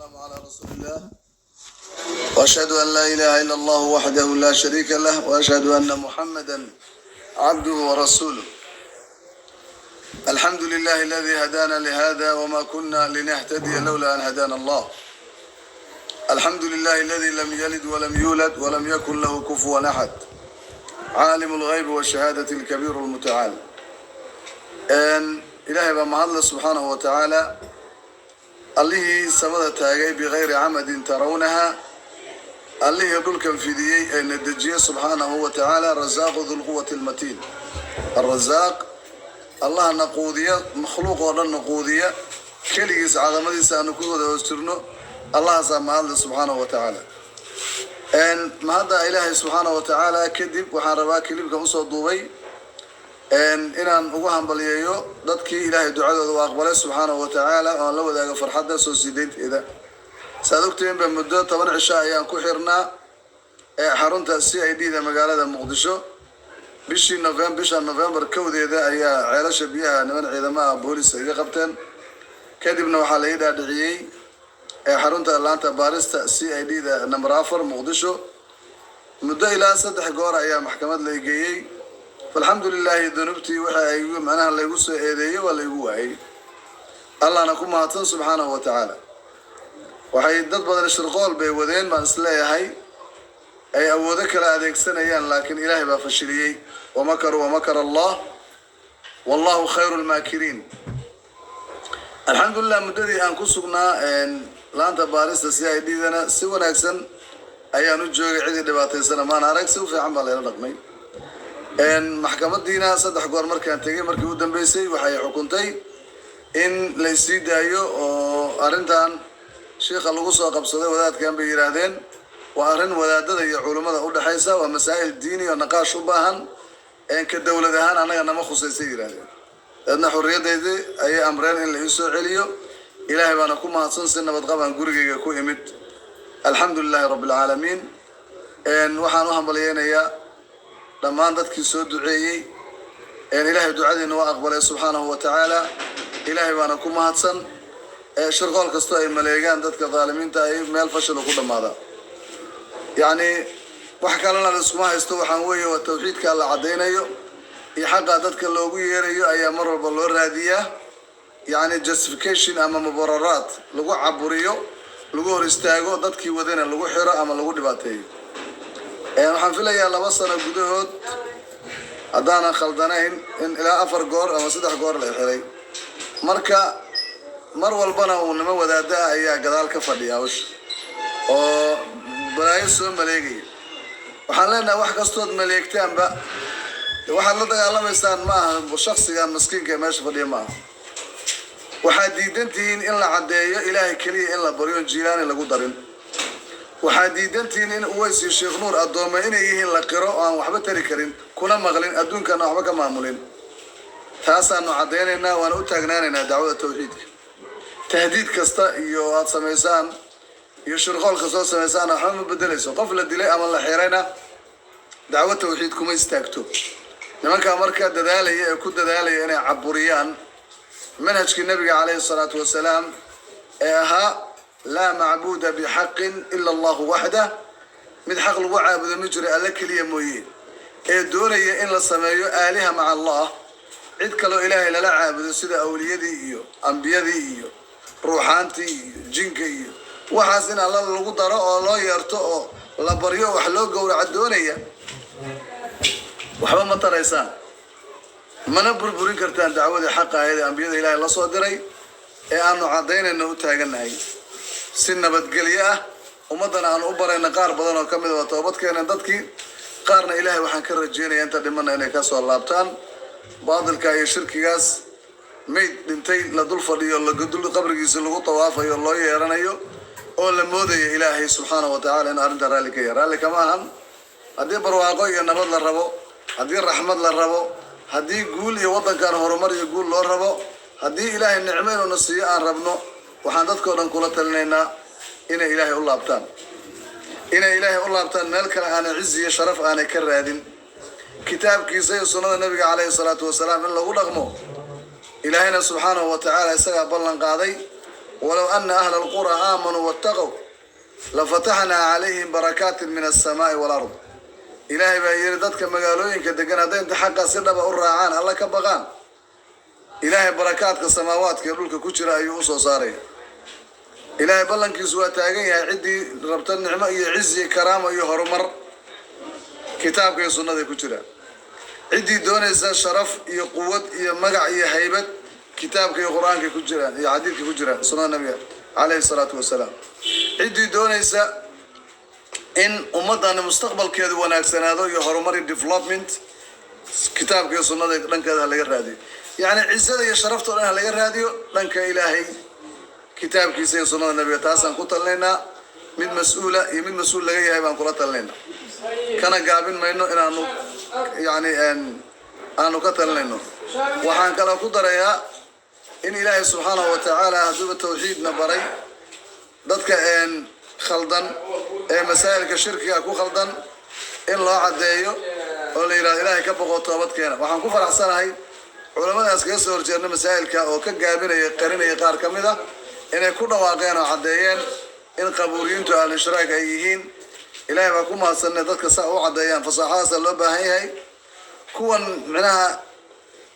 والسلام على رسول الله، وأشهد أن لا إله إلا الله وحده لا شريك له، وأشهد أن محمدا عبده ورسوله. الحمد لله الذي هدانا لهذا، وما كنا لنهتدي لولا أن هدانا الله. الحمد لله الذي لم يلد ولم يولد ولم يكن له كفوا أحد، عالم الغيب والشهادة، الكبير المتعال. إن إلهي baa mahadle subxaanahu wa tacaala, Allihii samada taagay بغير عمد ترونها, Allihii dhulkan fidiyey ee na dejiyey subxaanahu wa tacaala, الرزاق ذو القوة المتين, الرزاق, Allaha na quudiya, makhluuq oo dhan na quudiya, keligiis cadamadiisa aanu ku wada hoos jirno, Allahaasaa mahadle subxaanahu wa tacaala. Mahadda Ilaahay subxaanahu wa tacaala kadib, waxaan rabaa clipkan usoo duubay inaan ugu hambalyeeyo dadkii Ilaahay ducadooda u aqbalay subxaanahu wa tacaala, oo aan la wadaago farxadda soo siideynteeda. Saad ogtihiinba, muddo 10 cisho ayaan ku xirnaa ee xarunta CID da magaalada Muqdisho. Bishii November, bisha November 1deeda ayaa Ceelasha Biyaha niman ciidamaha booliska iga qabteen. Kadibna waxaa la ii dhaadhiciyey ee xarunta laanta baarista CID da number 4 Muqdisho. Muddo ilaa saddex goor ayaa maxkamad la geeyey. Alxamdu lilaahi, dunuubtii waxa ay macnaha laygu soo eedeeyey waa laygu waayey. Allahna ku mahadsan subxaanahu wa tacaala. Waxay dad badan shirqool bay wadeen baan isleeyahay, ay awoodo kala adeegsanayaan, laakiin Ilaahay baa fashiliyey. ومكروا ومكر الله والله خير الماكرين. Alxamdulilah, muddadii aan ku sugnaa laanta baarista CID dana si wanaagsan ayaan u joogay. Cidii dhibaataysana maan arag, si u fiican baa layla dhaqmay. Maxkamadiina saddex goor markaan tegay, markii u dambeysay waxay xukuntay in laysii daayo, oo arrintan shiikha lagu soo qabsaday, wadaadkan bay yidhaahdeen, waa arrin wadaadada iyo culummada udhexaysa, waa masaa'il diini oo naqaash u baahan, ka dowlad ahaan annaga nama khusaysay yidhahdeen. Dabeedna xorriyadaydi ayay amreen in la ii soo celiyo. Ilaahay baana ku mahadsan, si nabad qabaan gurigayga ku imid. Alxamdu lilaahi rabbi alcaalamiin. Waxaan u hambalyeynayaa dhammaan dadkii soo duceeyey. Ilaahay ducadiina waa aqbalay subxaanahu wa tacaala. Ilaahay baana ku mahadsan. Shirqool kastoo ay maleegaan dadka dhaalimiinta ay meel fashil ku dhamaada. Yacni wax kalena la iskuma haysto, waxaan weeye waa tawxiidka la caddaynayo iyo xaqa dadka loogu yeerayo ayaa mar walba loo raadiyaa, yacni justification ama mubararaat lagu caburiyo, lagu hor istaago, dadkii wadana lagu xiro ama lagu dhibaateeyo. Waxaan filayaa 2 sano gudahood, haddaanan khaldanayn, in ilaa afar goor ama saddex goor la xiray. Marka mar walbana uu nimo wadaada ah ayaa gadaal ka fadhiya hawsha oo balaayo soo maleegaya. Waxaan leenahay, wax kastood maleegtaanba, waxaad la dagaalamaysaan ma aha shaksigan maskiinka ee meesha fadhiya ma aha. Waxaad diidan tihiin in la caddeeyo Ilaahay keliya in la baryo, Jiilaani lagu darin. Waxaad diidan tihiin in Uways iyo Sheekh Nuur addooma inay yihiin la qiro, oo aan waxba tari karin, kuna maqlin, adduunkana waxba ka maamulin. Taasaanu caddaynaynaa, waana u taagnaanaynaa dacwada tawxiidka. Tahdiid kasta iyo aad samaysaan iyo shirqool kastoo samaysaan waxba ma bedelayso. Qof la dilay ama la xirayna dacwo tawxiid kuma istaagto. Nimankaa marka dadaalaya ee ku dadaalaya inay caburiyaan manhajkii Nabiga calayhi salaatu wasalaam ee ahaa لا معبود بحق إلا الله وحده, mid xaq lagu caabudo ma jiro Alle keliya mooye, ee doonaya in la sameeyo آلهة مع الله, cid kaloo Ilaahay lala caabudo, sida awliyadii iyo ambiyadii iyo ruuxaantii iyo jinka iyo waxaas in Alla lagu daro oo loo yeerto oo la baryo, wax loo gowraco doonaya, waxba ma taraysaan, mana burburin kartaan dacwadii xaqa ahayd ee ambiyada Ilaahay la soo diray ee aanu caddaynayno, u taagannahay si nabadgelyo ah. Ummaddana aanu u barayna. Qaar badan oo ka mid a waa toobad keeneen dadkii, qaarna Ilaahay waxaan ka rajeynaya inta dhimana inay kasoo laabtaan baadilka iyo shirkigaas. Mayd dhintay la dul fadhiyo, ladul qabrigiisa lagu tawaafayo, loo yeeranayo oo la moodayo Ilaahay subxaanahu wa tacala in arrinta raalli ka yahay, raalli kama ahan. Haddii barwaaqo iyo nabad la rabo, haddii raxmad la rabo, haddii guul iyo waddankan horumar iyo guul loo rabo, haddii Ilaahay nicmo inuuna siiyo aan rabno, waxaan dadkao dhan kula talinaynaa inay Ilaahay u laabtaan, inay Ilaahay u laabtaan, meel kale aanay cizi iyo sharaf aanay ka raadin, kitaabkiisa iyo sunnada Nabiga calayhi salaatu wasalaam in lagu dhaqmo. Ilaahayna subxaanahu wa tacaala isagaa ballan qaaday. Walow ana ahla alqura aamanuu wattaqow lafataxnaa calayhim barakaatin min alsamaai walard. Ilaahay baa yidhi, dadka magaalooyinka degan hadday inta xaqa si dhaba u raacaan, Alla ka baqaan, Ilaahay barakaadka samaawaadka ee dhulka ku jira ayuu usoo saaraya. Ilaahay ballankiisu waa taagan yahay. Ciddii rabta nicmo iyo cizi, karaamo iyo horumar, kitaabka iyo sunnaday ku jiraan. Ciddii doonaysa sharaf iyo quwad iyo magac iyo haybad, kitaabka iyo Qur-aankay ku jiraan iyo xadiidka ku jiraan, sunnada Nabiga calayhi salaatu wasalaam. Ciddii doonaysa in ummadani mustaqbalkeedu wanaagsanaado iyo horumar iyo development, kitaabka iyo sunnada dhankeeda ha laga raadiyo. Yacni cizada iyo sharafta o dhan ha laga raadiyo dhanka Ilaahay, kitaabkiisa iyo sunnada Nabiga. Taasaan ku talinaynaa. Mid mas-uula iyo mid mas-uul laga yahay baan kula talinaynaa, kana gaabin mayno inaanu yani aanu ka talinayno. Waxaan kaloo ku darayaa in Ilaahay subxaanahu wa tacaala hadduuba tawxiidna baray, dadka khaldan ee masaa'ilka shirkiga ku khaldan in loo caddeeyo oo la yidhahdo, "Ilaahay ka boqo, toobad keena." Waxaan ku faraxsanahay culamadaas kaga soo horjeedna masaa'ilka oo ka gaabinaya, qarinaya, qaar ka mid ah inay ku dhawaaqeen oo caddeeyeen in qabuuriyiintu ahlu ishraak ay yihiin. Ilaahay baa ku mahadsanay dadka saa u caddeeyaan. Fasaaxadaasa loo baahan yahay. Kuwan micnaha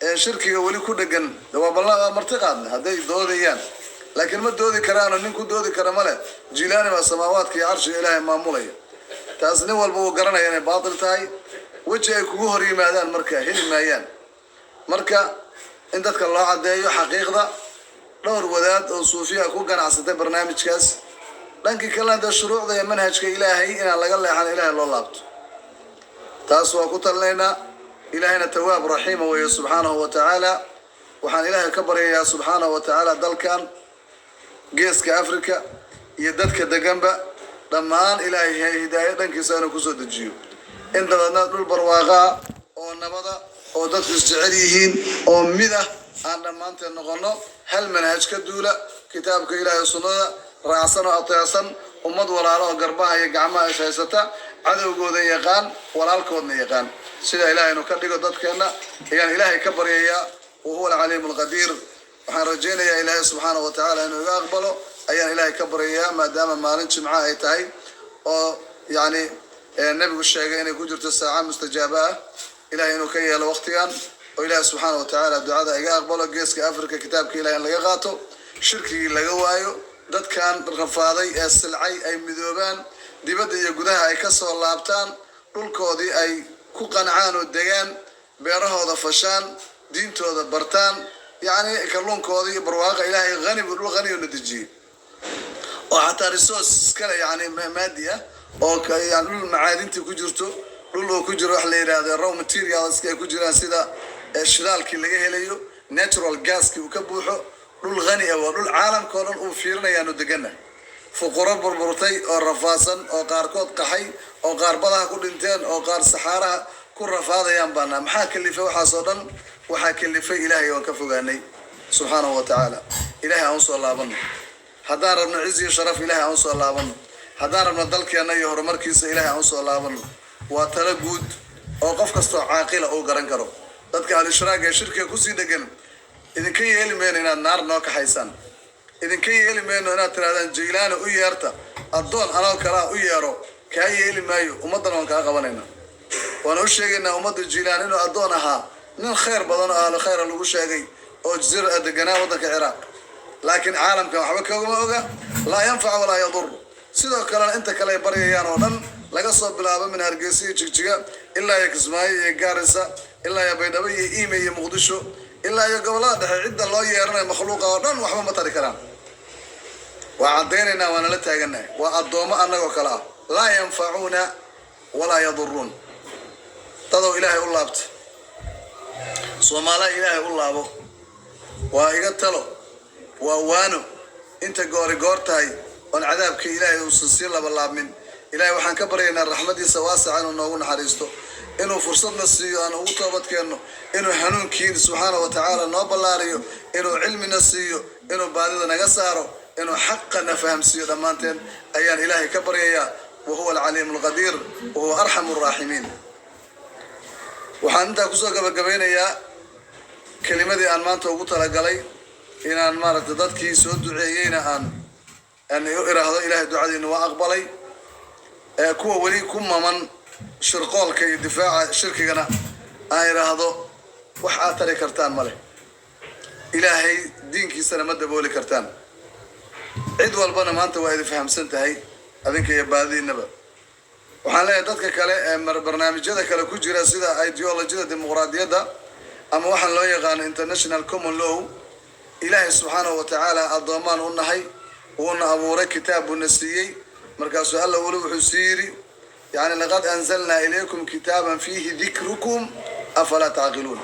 ee shirkiga weli ku dhegan waa balla marti qaadna hadday doodayaan, laakiin ma doodi karaano. Nin ku doodi kara ma leh. Jilaani baa samaawaadka iyo carshiga Ilaahay maamulaya. Taas nin walba uu garanaya inay baatil tahay. Weji ay kugu hor yimaadaan marka heli maayaan. Marka in dadka loo caddeeyo xaqiiqda, dhowr wadaad oo suufiya ku ganacsatay barnaamijkaas. Dhankii kalena dee shuruucda iyo manhajka Ilaahay inaan laga leexan, Ilaahay loo laabto, taas waa ku talinaynaa. Ilaahayna tawaab raxiima weeye subxaanahu wa tacaala. Waxaan Ilaahay ka baryayaa subxaanahu wa tacaala dalkan Geeska Africa iyo dadka deganba dhammaan Ilaahay hidaayo dhankiisa inuu kusoo dejiyo, in dabeedna dhul barwaaqaa oo nabada oo dadku isjecel yihiin oo mid ah aan dhammaanteen noqono, hal manhaj ka duula, kitaabka Ilaahay, sunnada raacsan oo ateecsan, ummad walaalo oo garbaha iyo gacmaha is haysata, cadowgooda yaqaan, walaalkoodna yaqaan. Sida Ilahay inuu ka dhigo dadkeenna ayaan Ilaahay ka baryayaa. Wa huwa alcaliimu alqadiir. Waxaan rajaynayaa Ilaahay subxaanahu wa tacaala inuu iga aqbalo ayaan Ilaahay ka baryayaa, maadaama maalin Jimca ay tahay oo yacni Nebigu sheegay inay ku jirto saaca mustajaaba ah. Ilahay inuu ka yeelo waqtigan oo Ilaahay subxaana wa tacaala ducada iga aqbalo. Geeska Africa kitaabka Ilahay in laga qaato, shirkigii laga waayo, dadkan rafaaday ee silcay ay midoobaan, dibadda iyo gudaha ay kasoo laabtaan, dhulkoodii ay ku qancaan oo degaan, beerahooda fashaan, diintooda bartaan, yacni kalluunkoodii iyo barwaaqa. Ilaahay hani buu, dhul hani na dejiyey oo xataa resource iskale, yani maadi ah, oo yani dhul macaadintii ku jirto, dhul oo ku jiro wax la yidhaahdo raw materials ay ku jiraan, sida shidaalkii laga helayo, natural gaskii uu ka buuxo. Dhul hani ah waa dhul caalamka oo dhan uu fiirinayaanu degana. Fuquro burburtay oo rafaadsan oo qaarkood qaxay oo qaar badaha ku dhinteen oo qaar saxaaraha ku rafaadayaan baana. Maxaa kalifay waxaas oo dhan? Waxaa kalifay Ilaahay oon ka fogaanay subxaanahu wa tacaala. Ilahay aan usoo laabano haddaan rabno ciz iyo sharaf. Ilahay aan usoo laabano haddaan rabno dalkeenna iyo horumarkiisa. Ilahay aan usoo laabano. Waa talo guud oo qof kastoo caaqila uu garan karo. Dadka al-ishraaga ee shirkiga kusii dhegan, idinka yeeli mayno inaad naar noo kaxaysaan. Idinka yeeli mayno inaad tirahdaan, "Jaylaani u yeerta, addoon anoo kalaa u yeero." Kaa yeeli maayo. Ummaddan waan kaa qabanayna, waana u sheegaynaa ummadda Jilaan inuu addoon ahaa, nin khayr badan oo ahlu khayra lagu sheegay oo jaziira deganaa waddanka Ciraaq, laakiin caalamkan waxba kagama oga. Laa yanfac walaa yadur. Sidoo kalena inta kale ay baryayaan oo dhan, laga soo bilaabo min Hargeysa iyo Jigjiga ilaa iyo Kismaayo iyo Gaarisa, ilaa iyo Baydhabo iyo Iime iyo Muqdisho, ilaa iyo gobollada dhexe, cidda loo yeeranayo makhluuqa oo dhan waxba ma tari karaan. Waa caddaynaynaa, waana la taaganahay. Waa addoommo annagoo kale ah. Laa yanfacuuna walaa yaduruun. Dadow, Ilaahay u laabta. Soomaaliya, Ilaahay u laabo. Waa iga talo, waa waano inta goori goor tahay oon cadaabka Ilaahay uusan sii labalaabmin. Ilahay waxaan ka baryaynaa raxmadiisa waasaca inuu noogu naxariisto, inuu fursadna siiyo aan ugu toobadkeenno, inuu hanuunkiin subxaana wa tacaala noo ballaariyo, inuu cilmina siiyo, inuu baadida naga saaro, inuu xaqana fahamsiiyo. Dhammaanteen ayaan Ilaahay ka baryayaa. Wa huwa alcaliimu alqadiir, wa huwa arxamu arraaximiin. Waxaan intaa kusoo gabagabeynayaa kelimadii aan maanta ugu talagalay. Inaan maaragtay dadkii soo duceeyeyna aan u iraahdo Ilaahay ducadiina waa aqbalay. Ee kuwa weli ku maman shirqoolka iyo difaaca shirkigana aan iraahdo, wax aad tari kartaan ma leh, Ilaahay diinkiisana ma dabooli kartaan. Cid walbana maanta waa idin fahamsan tahay, adinka iyo baadiinaba. Waxaan leeyahay dadka kale ee barnaamijyada kale ku jira, sida ideolojiyada dimuqraadiyadda ama waxaan loo yaqaano international common law, Ilaahay subxaanahu wa tacaala addoomaan u nahay, wuuna abuuray, kitaab buuna siiyey. Markaasuu Alla weli wuxuu sii yidhi, yani, "Laqad anzalnaa ilaykum kitaaban fiihi dikrukum, afalaa tacqiluun?"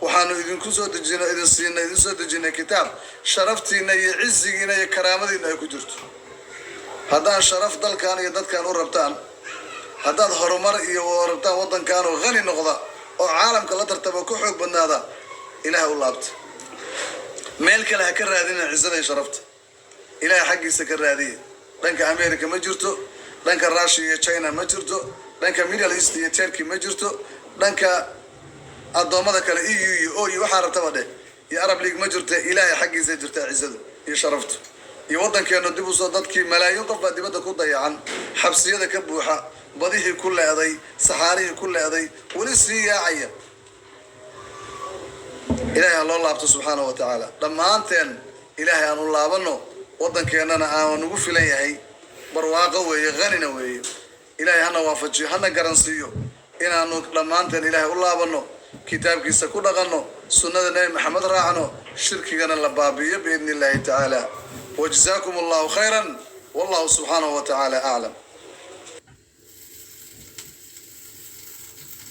Waxaanu idinku soo dejino, idin siinay, idin soo dejinay kitaab sharaftiina iyo cizigiina iyo karaamadiina ay ku jirto. Haddaan sharaf dalkan iyo dadkan u rabtaan, haddaad horumar iyo rabtaan waddankan oo qani noqda oo caalamka la tartamo, ku xoog badnaada, Ilaah u laabta. Meel kale ha ka raadina cizada iyo sharafta, Ilahay xaggiisa ka raadiya. Dhanka America ma jirto, dhanka Russia iyo China ma jirto, dhanka Middle East iyo Turkey ma jirto, dhanka addoommada kale, EU iyo O iyo waxaa rabtaba dheh, iyo Arab League ma jirto. Ilaahay xaggiisa jirta cizadu iyo sharaftu iyo waddankeenu dib usoo. Dadkii malaayiin qof baa dibadda ku dayacan, xabsiyada ka buuxa, badihii ku leeday, saxaarihii ku leeday, weli sii yaacaya. Ilahay ha loo laabto subxaanahu wa tacaala. Dhammaanteen Ilaahay aan u laabano. Waddankeennana aan ugu filan yahay, barwaaqo weeye, hanina weeye. Ilaahay hana waafajiyo, hana garansiiyo inaanu dhammaanteen Ilaahay u laabano, kitaabkiisa ku dhaqanno, sunnada Nebi Maxamed raacno, shirkigana la baabi'iyo biidni Illahi tacaala. Wajazaakum Allahu khayran, wallahu subxaanahu wa tacaala aclam.